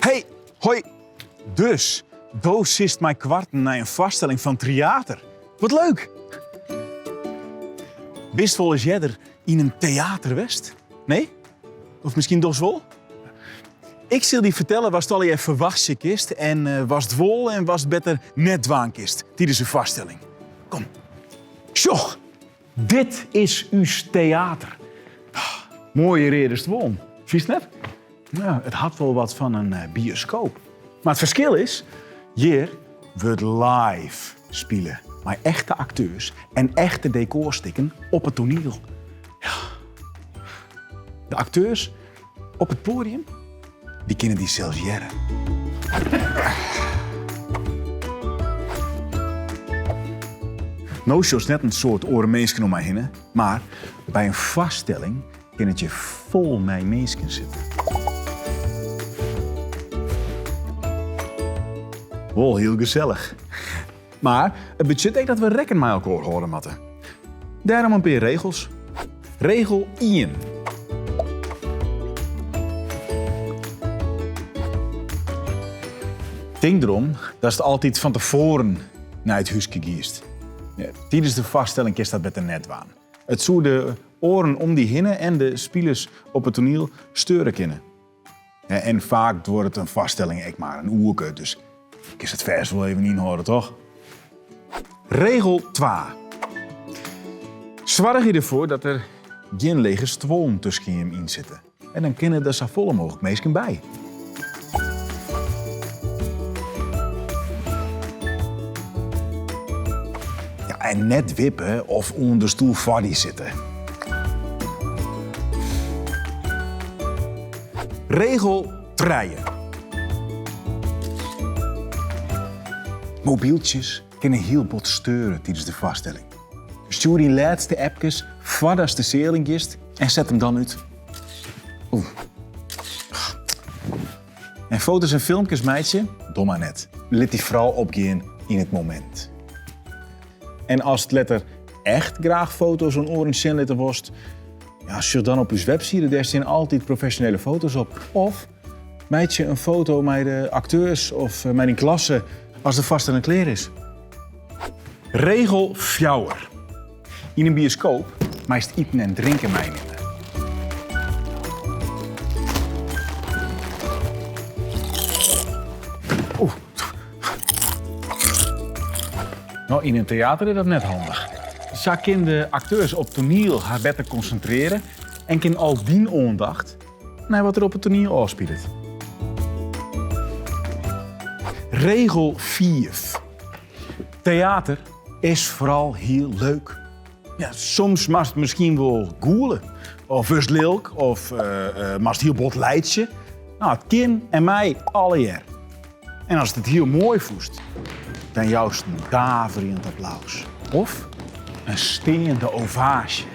Hey, hoi. Dus, do sitst meikoarten nei in foarstelling fan Tryater. Wat leuk! Bist wolris earder yn in teater west? Nee? Of miskien dochs wol? Ik sil dy fertelle watst allegear ferwachtsje kinst en eh, watst wol en watst better net dwaan kinst tidens in foarstelling. Kom, sjoch, dit is ús teater. Ah, moaie reade stuollen, fynst net? Nou, it hat wol wat fan in eh, bioskoop. Mar it ferskil is, hjir wurdt live spile mei echte akteurs en echte dekorstikken op it toaniel. Ja. De akteurs op it poadium, dy kinne dy sels hearre. No sjochst net in soad oare minsken om my hinne, mar by in foarstelling kin it hjir fol mei minsken sitte. Wol hiel gesellich. Mar it betsjut ek dat we rekken mei elkoar hâlde moatte. Dêrom in pear regels. Regel ien. Tink derom datst altyd fan tefoaren nei it húske giest. Tidens de foarstelling kinst dat better net dwaan. It soe de oaren om dy hinne en de spilers op it toaniel steure kinne. En faak duorret in foarstelling ek mar in oerke, dus kinst it fêst wol even ynhâlde, toch? Regel twa. Soargje derfoar dat der gjin lege stuollen tusken jim yn sitte. En dan kinne der safolle mooglik minsken by. Ja, en net wippe of oan de stoel foar dy sitte. Regel trije. Mobyltsjes kinne hiel bot steure tidens de foarstelling. Stjoer dyn lêste appkes foardatst de seal yn giest en set him dan út. Oeh. En foto's en filmkes meitsje? Doch mar net. Lit dy foaral opgean yn it momint. En ast letter echt graach foto's oan oaren sjen litte wolst, ja, sjoch dan op ús webside, dêr stean altyd profesjonele foto's op. Of meitsje in foto mei de akteurs of eh, mei dyn klasse as de foarstelling klear is. Regel fjouwer. Yn in bioskoop meist iten en drinken meinimme. Oeh. No, yn in teater is dat net handich. Sa kin de akteurs op toaniel har better konsintrearje en kin al dyn oandacht nei wat der op it toaniel ôfspilet. Regel fiif. Teater is foaral hiel leuk. Ja, soms moatst miskien wol gûle, of wurdst lilk, of uh, moatst hiel bot laitsje. No, it kin en mei allegear. En ast it hiel moai fûnst, dan joust in daverjend applaus. Of in steande ovaasje.